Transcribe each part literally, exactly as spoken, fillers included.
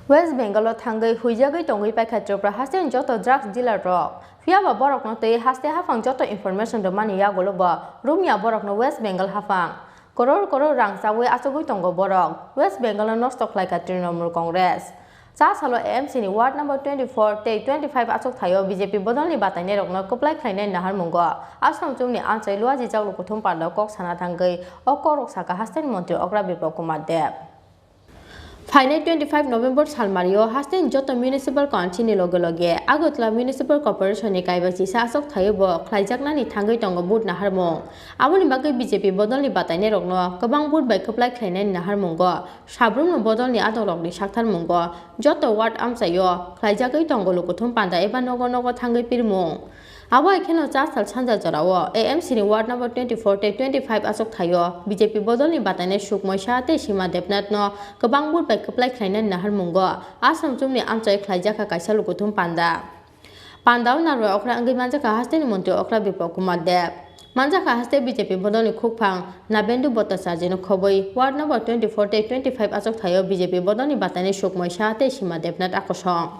West Bengal o thangwi huijagwi tongwi paikha Tripura hasteni joto drugs dealer rok. Phiyaba borokno twi haste haphang joto information rwmani yagulo bo romya borokno West Bengal haphang. Koror koror rang chawi achugwi tongo borok. West Bengal no nosto khlaikha Trinamool Congress. Cha salo A M C ni ward number twenty-four tei twenty-five achuk thaio B J P bodolni batainairokno kwplai khlainai naharmungo Assam chumni amchai Luaji Jaglu kuthum panda kok sana thangwi o kokrok sakha hasteni montri Okra Biplab Kumar Deb. Phainai twenty-five November salmario hasteni joto municipal council ni loge loge Agartala Municipal Corporation ni kaiba chisa achuk thaio bo khlaijaknani thangwi tongo vote naharmung. Aboni bagwi B J P bodolni batainairokno kwbang vote bai kwplai khlainani naharmungo Sabrumno bodolni adongrokni saktharmungo joto ward amchaio khlaijagwi tongo lukuthum panda eba nogo nogo thangwi pirmung. Abo hai kheno cha sal sanja jorao A M C ni ward number twenty-four tei twenty-five achuk thaio B J P bodolni batainai Sukmoy Saha tei Sima Debnathno kwbang vote bai kwplai khlainani naharmungo Assam chumni amchai khlaijakha kaisa lukuthum panda. Pandao narwai okra wngwi manjakha hasteni montri Okra Biplab Kumar Deb. Manjakha haste B J P bodolni khukphang Nabendu Bhattacharjino khobwi ward number twenty-four tei twenty-five achuk thaio B J P bodolni batainai Sukmoy Saha tei Sima Debnath akosong.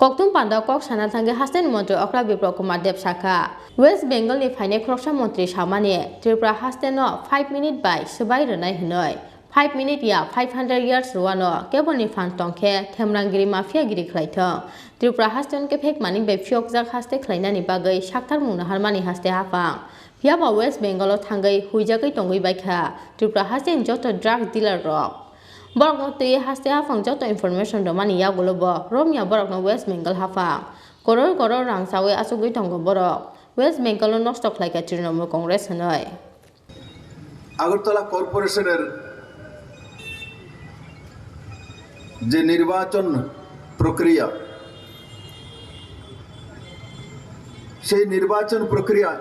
Kokthum pandao kok sana thangwi hasteni montri Okra Biplab Kumar Deb sakha, West Bengal ni phainai khoroksa montri samani Tripura hasteno five minute bai swbai rwnai hwnwi. Five minute ya five hundred years rwano kebolni phan tongkhe Themrangiri mafia giri khlaithwng. Tripura haste hwnkhe phek manwi bai phiyokjak haste khlainani bagwi saktharmung naharmani haste haphang. Phiyaba West Bengal o thangwi huijagwi tongwi baikha Tripura hasteni joto drug dealer rok. Borokno twi haste haphang joto information rwmani yagulo bo romya borokno West Bengal haphang. Koror koror rang chawi achugwi tongo borok. West Bengal o nosto khlaikha Trinamool Congress hwnwi. Agartala কর্পোরেশনের যে নির্বাচন প্রক্রিয়া, সেই নির্বাচন প্রক্রিয়া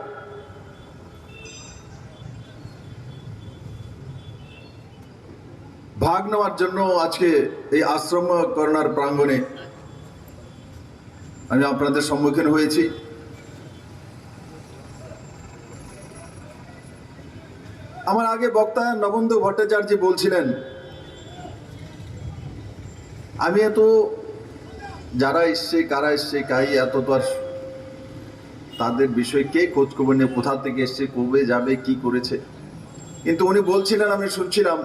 ভাগ নেওয়ার জন্য আজকে এই আশ্রম করোনার প্রাঙ্গণে আমি আপনাদের সম্মুখীন হয়েছি। আমার আগে বক্তা নবেন্দু ভট্টাচার্য বলছিলেন, আমি এত যারা এসছে, কারা এসছে, কাই এত তো আর তাদের বিষয়ে কে খোঁজ খবর নিয়ে, কোথা থেকে এসছে, কবে যাবে, কি করেছে। কিন্তু উনি বলছিলেন, আমি শুনছিলাম,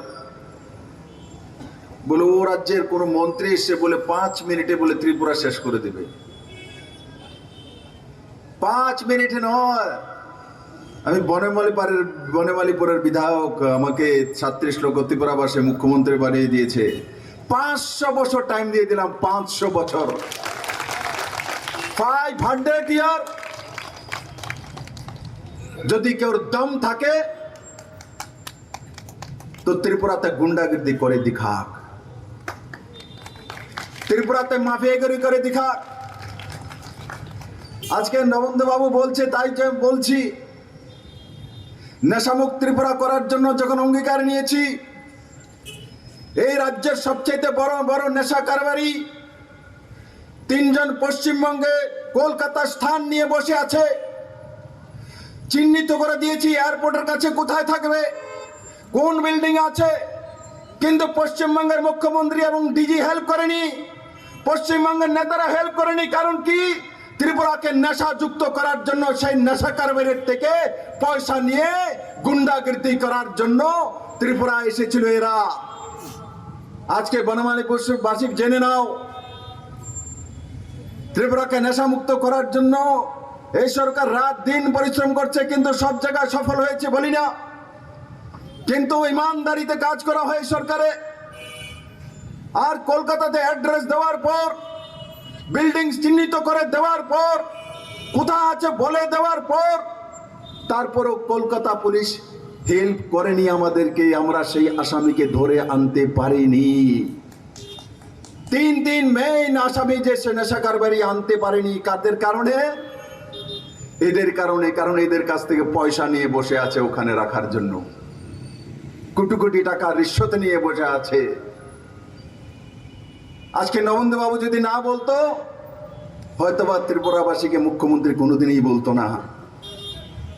বলে ও রাজ্যের কোনো মন্ত্রী এসে বলে পাঁচ মিনিটে বলে ত্রিপুরা শেষ করে দেবে। পাঁচ মিনিটে নয়, আমি বনমালীপুরের, বনমালীপুরের বিধায়ক, আমাকে সাতত্রিশ লক্ষ ত্রিপুরাবাসী মুখ্যমন্ত্রী বানিয়ে দিয়েছে। পাঁচশো বছর টাইম দিয়ে দিলাম, পাঁচশো বছর, ফাইভ হান্ড্রেড ইয়ার। যদি কেউর দম থাকে, তো ত্রিপুরাতে গুন্ডাগিরি করে দেখাক, ত্রিপুরাতে মাফিয়াগিরি করে দেখাক। আজকে নবেন্দ্র বাবু বলছে, তাই যে বলছি, নেশামুক্ত ত্রিপুরা করার জন্য যখন অঙ্গীকার নিয়েছি, এই রাজ্যের সবচেয়ে বড় বড় নেশা কারবারি তিনজন পশ্চিমবঙ্গে কলকাতা স্থান নিয়ে বসে আছে। চিহ্নিত করে দিয়েছি এয়ারপোর্টের কাছে কোথায় থাকবে, কোন বিল্ডিং আছে। কিন্তু পশ্চিমবঙ্গের মুখ্যমন্ত্রী এবং ডিজি হেল্প করেনি, পশ্চিমবঙ্গের নেতারা হেল্প করেনি। কারণ কি? ত্রিপুরাকে নেশাযুক্ত করার জন্য, সেই নেশা কারবারের থেকে পয়সা নিয়ে গুন্ডাগিরি করার জন্য ত্রিপুরা এসেছিল এরা। আজকে বনমালীপুরবাসী জেনে নাও, ত্রিপুরাকে নেশামুক্ত করার জন্য এই সরকার রাত দিন পরিশ্রম করছে, কিন্তু সব জায়গায় সফল হয়েছে বলি না, কিন্তু ইমানদারিতে কাজ করা হয় সরকারে। আর কলকাতাতে অ্যাড্রেস দেওয়ার পর, বিল্ডিং চিহ্নিত করে দেওয়ার পর, কোথা আছে বলে দেওয়ার পর, তারপরও কলকাতা পুলিশ হেল্প করেনি আমাদেরকে, আমরা সেই আসামিকে ধরে আনতে পারিনি। তিন তিন মেইন আসামি যে সে নেশা কারবারি আনতে পারেনি, কাদের কারণে? এদের কারণে, কারণ এদের কাছ থেকে পয়সা নিয়ে বসে আছে ওখানে রাখার জন্য, কোটি কোটি টাকা রিশ্বত নিয়ে বসে আছে। আজকে নবেন্দ্র বাবু যদি না বলতো, হয়তোবা ত্রিপুরাবাসীকে মুখ্যমন্ত্রী কোনোদিনই বলতো না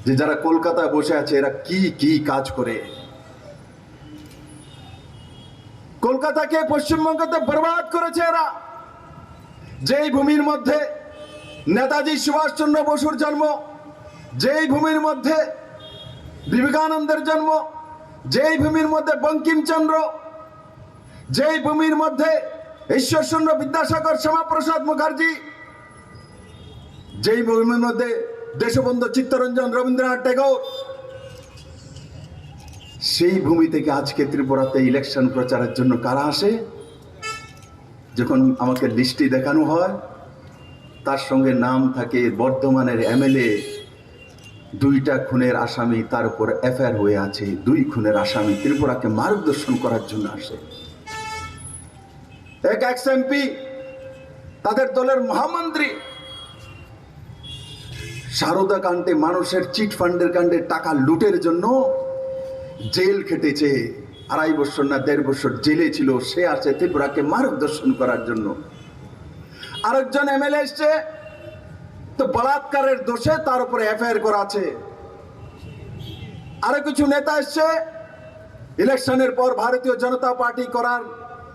যে যারা কলকাতায় বসে আছে এরা কি কি কাজ করে। কলকাতাকে পশ্চিমবঙ্গতে বরবাদ করেছে এরা। যেই ভূমির মধ্যে নেতাজি সুভাষচন্দ্র বসুর জন্ম, যেই ভূমির মধ্যে বিবেকানন্দের জন্ম, যেই ভূমির মধ্যে বঙ্কিমচন্দ্র, যেই ভূমির মধ্যে ঈশ্বরচন্দ্র বিদ্যাসাগর, শ্যামাপ্রসাদ মুখার্জি, যেই ভূমির মধ্যে দেশবন্ধু চিত্তরঞ্জন, রবীন্দ্রনাথ ঠাকুর, সেই ভূমি থেকে আজকে ত্রিপুরাতে ইলেকশন প্রচারের জন্য কারা আসে? যখন আমাকে লিস্টটি দেখানো হয়, তার সঙ্গে নাম থাকে বর্ধমানের এমএলএ, দুইটা খুনের আসামি, তার উপর এফআইআর হয়ে আছে, দুই খুনের আসামি ত্রিপুরাকে মার্গদর্শন করার জন্য আসে। এক এক্স এমপি, তাদের দলের মহামন্ত্রী, সারদা কাণ্ডে, মানুষের চিট ফান্ডের কাণ্ডে টাকা লুটের জন্য জেল খেটেছে, আড়াই বছর না দেড় বছর জেলে ছিল, সে আসে ত্রিপুরাকে মার্গদর্শন করার জন্য। আরেকজন এমএলএ এসছে, তো বলাৎকারের দোষে তার উপরে এফআইআর করা আছে। আরো কিছু নেতা এসছে, ইলেকশনের পর ভারতীয় জনতা পার্টি করার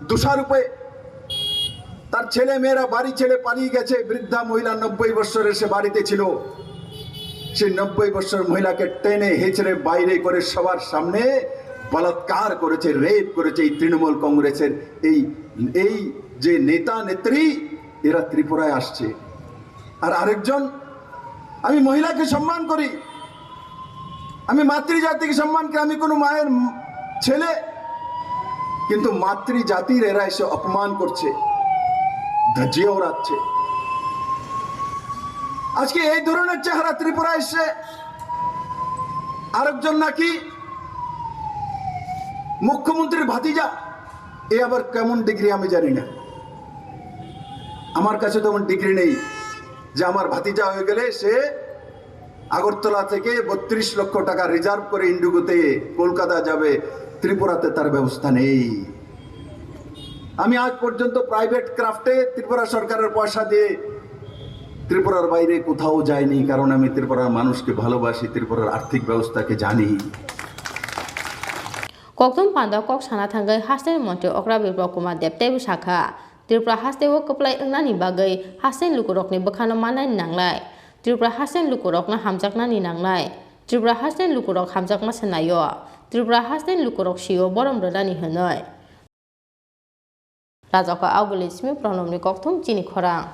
দোষারোপে তার ছেলে মেয়েরা বাড়ি ছেড়ে পালিয়ে গেছে। বৃদ্ধা মহিলা নব্বই বছরের, সে বাড়িতে ছিল, সেই নব্বই বছর মহিলাকে টেনে হেঁচড়ে বাইরে করে সবার সামনে বলাৎকার করেছে, রেপ করেছে এই তৃণমূল কংগ্রেসের এই, এই যে নেতা নেত্রী, এরা ত্রিপুরায় আসছে। আর আরেকজন, আমি মহিলাকে সম্মান করি, আমি মাতৃজাতিকে সম্মান করি, আমি কোনো মায়ের ছেলে, কিন্তু মাতৃজাতির এরা এসে অপমান করছে, ধজিয়া উড়াচ্ছে। আজকে এই ধরনের চেহারা ত্রিপুরা এসছে। আরেকজন নাকি মুখ্যমন্ত্রীর ভাতিজা, এ আবার কেমন ডিগ্রি আমি জানি না, আমার কাছে তেমন ডিগ্রি নেই যে আমার ভাতিজা হয়ে গেলে সে আগরতলা থেকে বত্রিশ লক্ষ টাকা রিজার্ভ করে ইন্ডিগোতে কলকাতা যাবে, ত্রিপুরাতে তার ব্যবস্থা নেই। আমি আজ পর্যন্ত প্রাইভেট ক্রাফটে ত্রিপুরা সরকারের পয়সা দিয়ে ত্রিপুরার বাইরে কোথাও যাইনি, কারণ আমি ত্রিপুরার মানুষকে ভালোবাসি, ত্রিপুরার আর্থিক ব্যবস্থাকে জানি। Kokthum panda kok sana thangwi haste montri okra Biplab Kumar Deb teibo sakha, Tripura hasteo kwplai wngnani bagwi hasteni lukurokni bwkhano mannani nangnai, Tripura hasteni lukurokno hamjaknani nangnai, Tripura hasteni lukurok hamjakma se naio, Tripura hasteni lukurok sio borom rwnani hwnwi. Rajako Auguli simi Pranobni kokthum chini khorang.